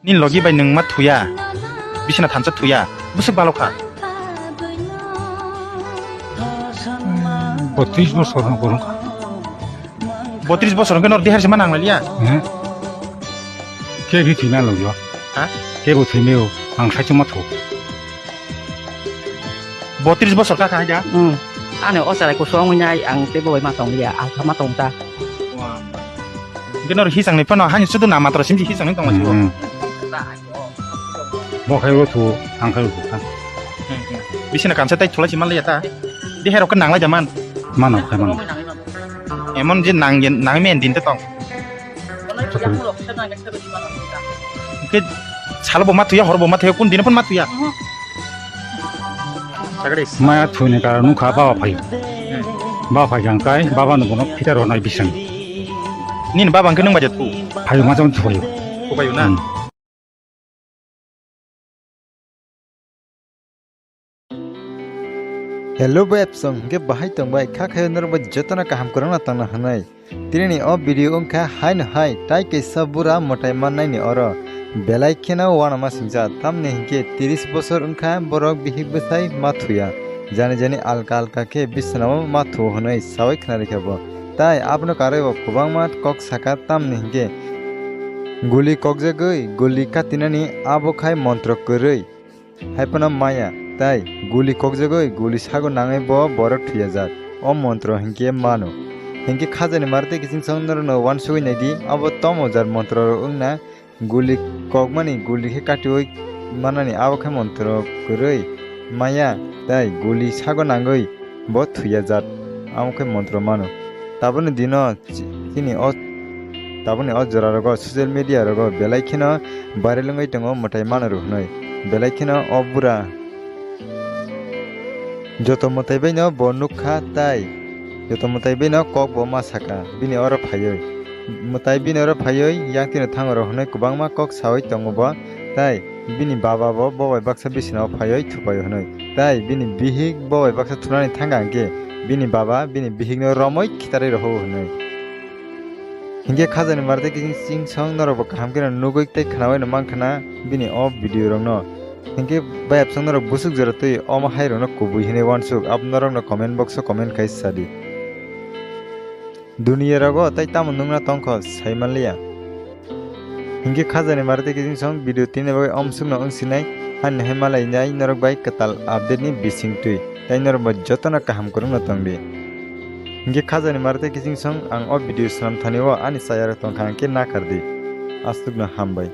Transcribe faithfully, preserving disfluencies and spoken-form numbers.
Nini logi bai nwng ma thuya, bisina thansa thuya, bwswk balo kha. Botris bosor no borok. Botris bosor hwnkhe nor dihar se ma nang liya. Hmm. Ke ri thina logio. Ha? Ke bo thwimeo, ang sai chuma thu. Botris bosor ka kha haida? Hmm. Ani o charai kusu ongwi nai, ang tei bo bai ma tong liya, ang kha ma tong ta. Hwnkhe nor hisang ni phano hani sudu na matro simji hisang ni tong ma sibo. Hmm. Bo khai bo thu, ang khai bo thu. Bisina kansa tai thulai si man liya ta. Di herok nang lai jaman. Mano khai mano. Emon je nang, nang men din te tong. Ke salo bo ma thuya, hor bo ma thuya, kun din pon ma thuya. Sagadi. Maya thuni karon nukha baba phaio. Hmm. Baba phai jang kai, baba no bono phita ro nai bising. Nini baba hwnkhe nwng bai ja thu? Phaio ma jang thuyo. Ko phaio na? Hmm. Hello bai apsong, hwnkhe bahai tong bai, kha khayo norok bai jotono kaham kwrwngno tongna hwnwi. Tinini o video wngkha haino hai, tai kaisa bura mwtai mannaini oro. Belai kheno uanama singcha, tamni hinkhe tris bosor wngkha borok bihik bwsai ma thuya. Jani jani alka alka khe bisinao ma thuo hwnwi saui khna rikha bo. Tai abono karwi bo kwbangma kok sakha, tamni hinkhe guli kokjagwi guli katinani abo khai montro kwrwi. Hai phano maya, tai guli kokjagwi guli sago nangwi bo borok thuyajak. O montro hinkhe mano. Hinkhe khajani mari tei kiching chong norokno uansugwi naidi, abo tomo jar montro rok wngna guli kokmani guli khe katiui manani abo khe montro kwrwi maya tai guli sago nangwi bo thuyajak. Amo khe montro mano. Tabukni dino Chi-, chini o, tabukni o jora rogo social media rogo belai kheno viral wngwi tongo mwtai mano rw hwnwi. Belai kheno o bura joto mwtai baino bo nukha tai joto mwtai baino kok bo ma sakha bini oro phaiwi. Mwtai bini oro phaiwi yang tino thango rw hwnwi kwbangma kok saui tongo bo tai bini baba bo, bo bai baksa bisina o phaiwi thupaio hwnwi. Tai bini bihik bo bai baksa thunani thangkha hwnkhe bini baba bini bihikno romwi khitarwi rw hwnwi. Hinkhe khajani mari tei kiching ching song norokbo kaham kheno nugwi tei khnaui no mankha na bini o video rokno. Hinkhe bai absong norok bwswk jora twi omo hai rokno kubui hinwi uansuk, abo norokno comment box o comment khai sadi. Duniya rogo tei tamo nungna tongkho sai manliya. Hinkhe khajani mari tei kiching song video tini bagwi omsukno wngsinai, ani hai malai nai norok bai kwtal update ni bising twi, tei norok bai jotono kaham kwrwngno tongdi. Hinkhe khajani mari tei kiching song ang o video swnam thani o ani chayarok tongkha hinkhe nakardi. Aswkno hambai.